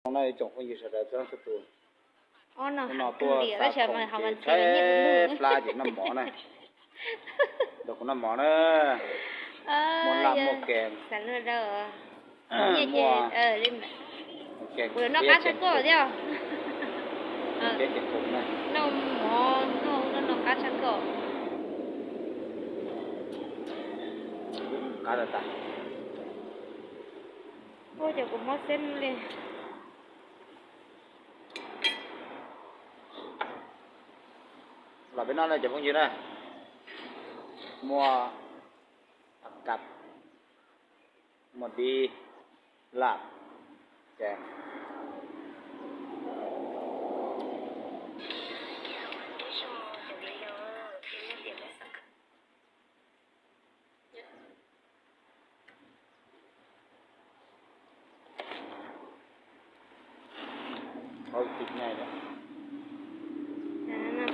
Tsoom phooj ywg sawv daws txhua leej txhua tus, hnub no tuaj xa khoom ces tshaib plab ces noj mov na, nrog kuv noj mov na, muaj laj muaj kees, muaj kees, noj qab tshaj koj thiab. Noj mov noj noj qab tshaj koj. Qab tas tas. Ua cas kuv mob xeb li. Los peb noj na cov phooj ywg na, muaj kas, muaj dib, laj, ces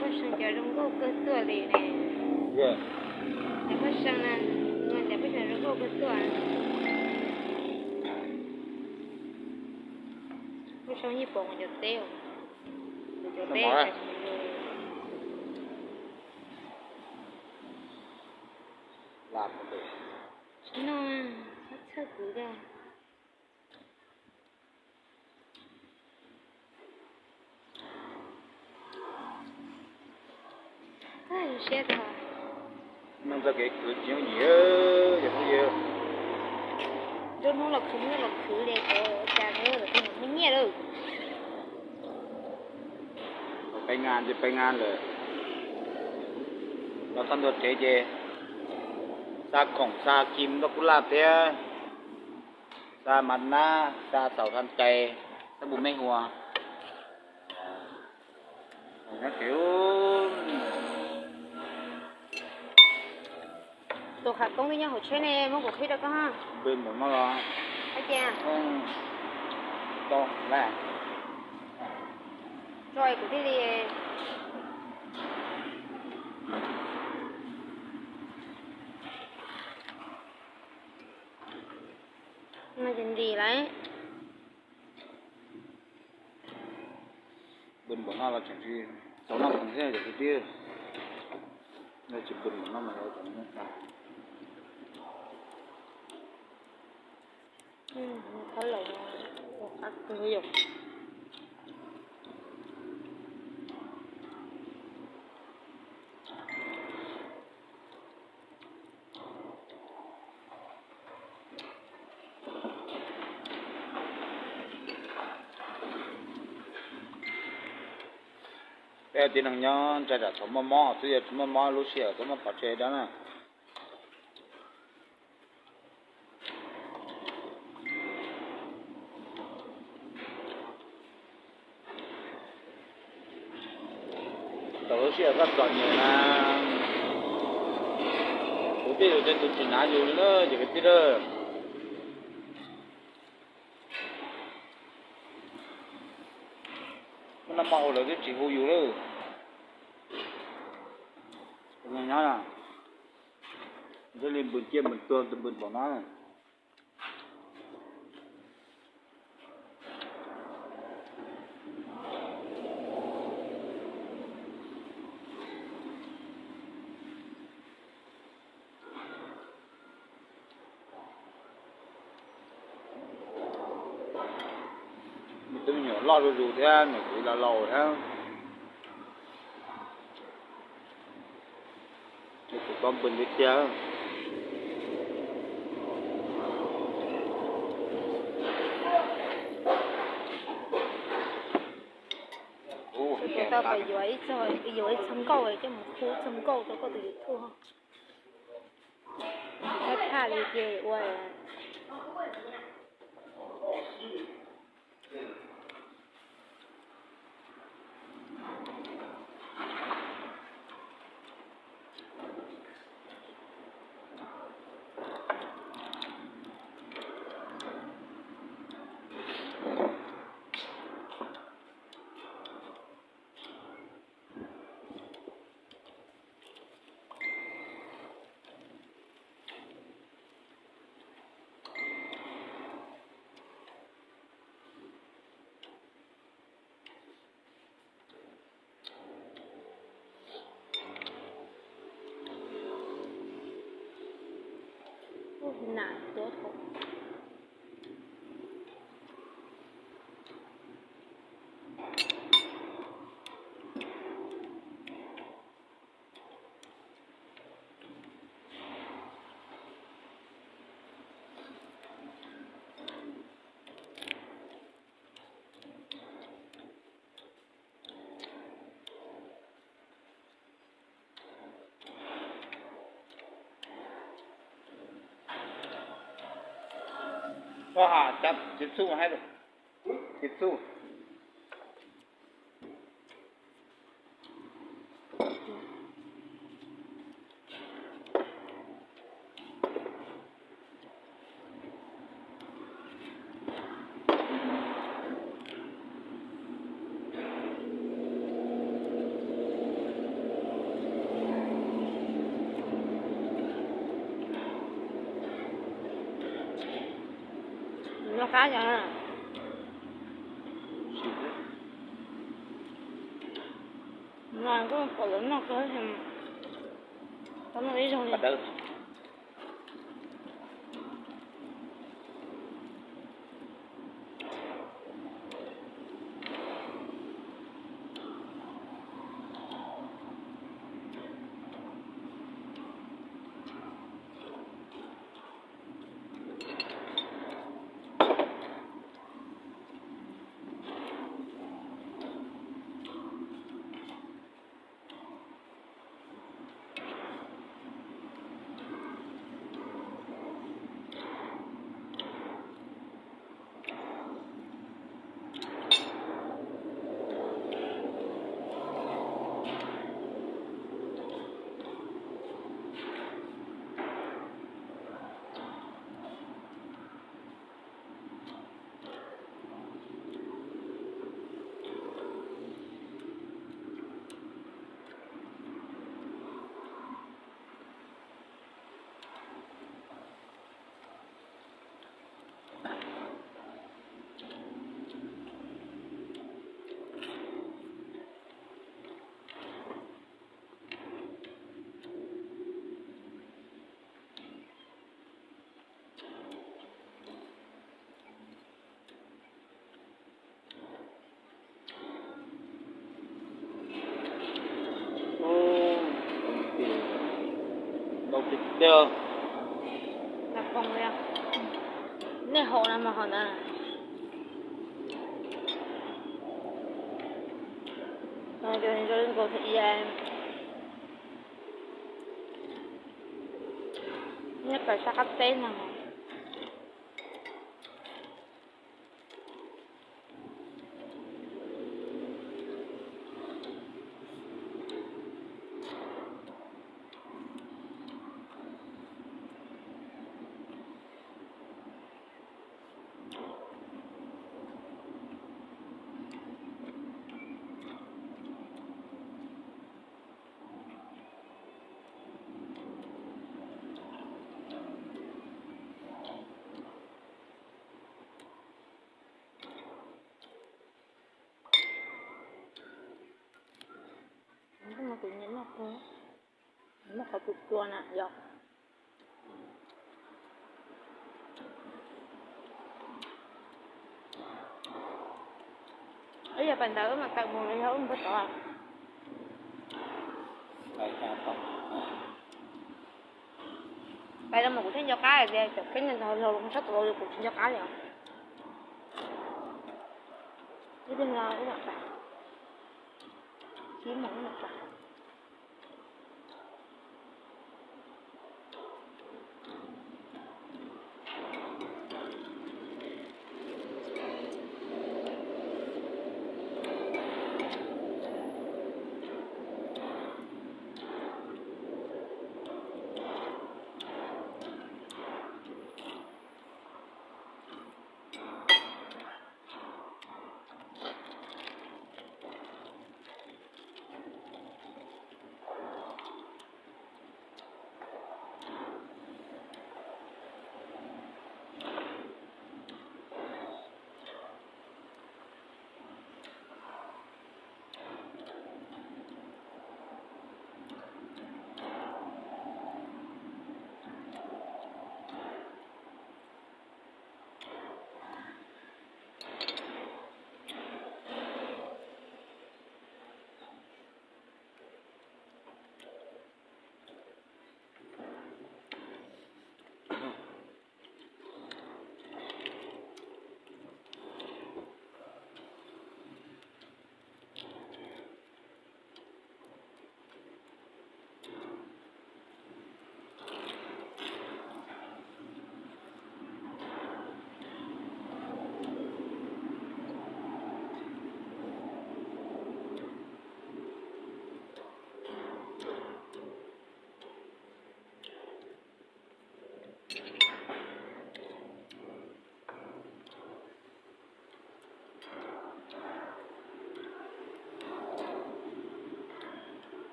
Paj Seev cov zoo nkauj kawg tuaj li ne. Paj Seev na, Paj Seev zoo nkauj kawg tuaj. Paj Seev yeej pom cov teb, cov teb. Tsis noj, txhawj kuv li. Siab tag. Neeg txoj kev khwv tsis yooj yim, yog phooj ywg. Nruab hnub los khwv, nruab hnub los khwv li, ua cas muaj nyiaj lawm. Peb naj ces peb naj lawm, los txog ntua tsev ces xa khoom xa kim nroj kub laj thiab, xa mas nab, xa xaus xa cai, xa bus mej hua. Tus qhav koob twb nyob hauv tsheb ne, muab kuv qhib rau koj. Npws npaum no los, hais tias, tau lawm, tso kuv thiaj li. No ces ntim lawm. Npws npaum no los tseem tsis tau noj khoom thiab cov kwv tij. Yog tsis npws npaum no mas yuav tau noj khoom. Thawb laus, qab kawg yom. Peb tib neeg nyob ntsais nram thaum muaj mob xwb, yog tsis muaj mob lub sij hawm twb muab pov tseg dab na. Thaum lub sij hawm koj txom nyem na, kuv twb yus tej tus tsis hnav yus li na ces kwv tij lawm. Muaj noj muaj haus lawv twb tsis hu yus lawm. Nyob thiaj li npws ciaj npws tuag npws npaum no. Twb me nyuam loj zuj zus thiab, nyuam qhuav los laus thiab. Kuv tau npws li tiag. Kuv tau yuav ib txog nkauj coj mus hu txog nkauj rau koj tus YouTube. Thaj thaj li ces ua. Nam tuab. Koj ha cab tib txuj hab, tib txuj. Noj qab yog. No kuj pom lawv noj kawg, tau noj ib zaug li. Nej haum na mas haum na. Nyob pem sab qab teb no. Kuv nyiam noj qws, muab qhov tus tua na yom. Ib yam pais ntawd wb mam tawm mus los yog wb mus puag tod. Pais no mas kuv thiaj nco qab tias cov kheeb no ntog los sab tod los kuv tsis nco qab li os. Ib pliag no wb mam pais, tsis mus wb mam pais.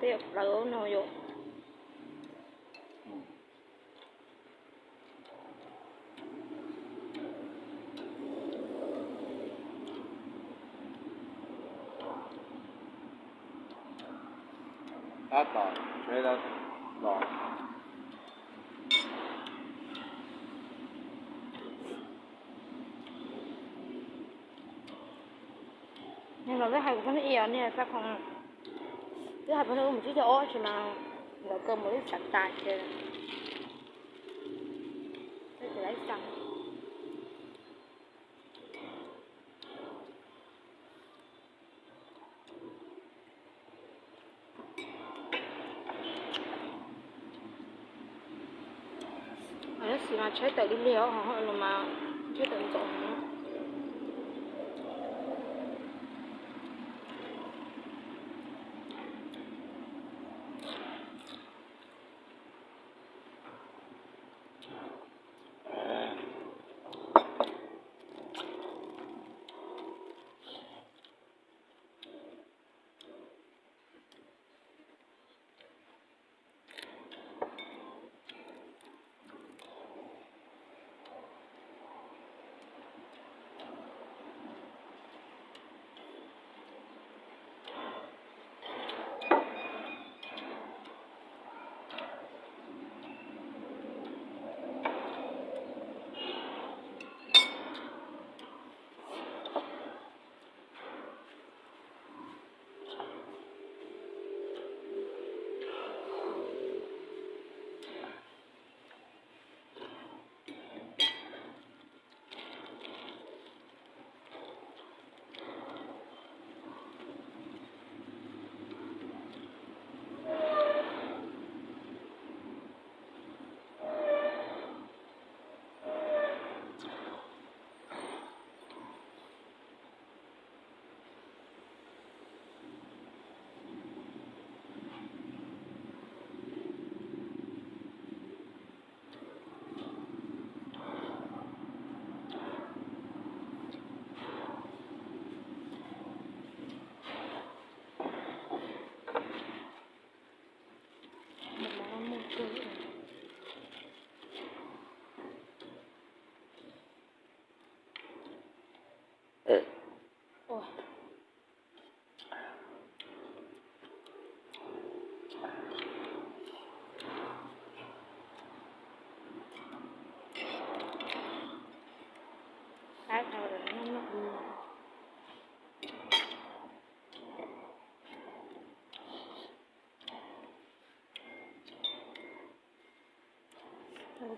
Tej plaws no yom. Tab tom tsheb los. Neeg los twb hais kuv phooj ywg, niag Xab Khoom, twb hais phooj ywg mus tsib caug ob tsis mas, nkawd kawg mus lub xav tas ces, ces lawv xav. Tab sis mas tsheb tawm lig lig os, los mas tsheb tawm ntxov heev.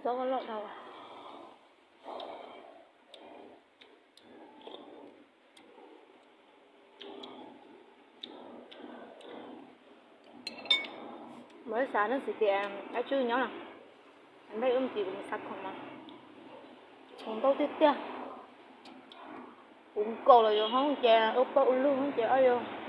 Txob loj dhau. Mus xav nej xwm tias dab tsi nyob no, ntej wb mus tim kuv mus xav khoom mas, khoom ntau tiag tiag. Kuv nkaus los yuav hoob ces ua pawg ua lug hoob ces ob yog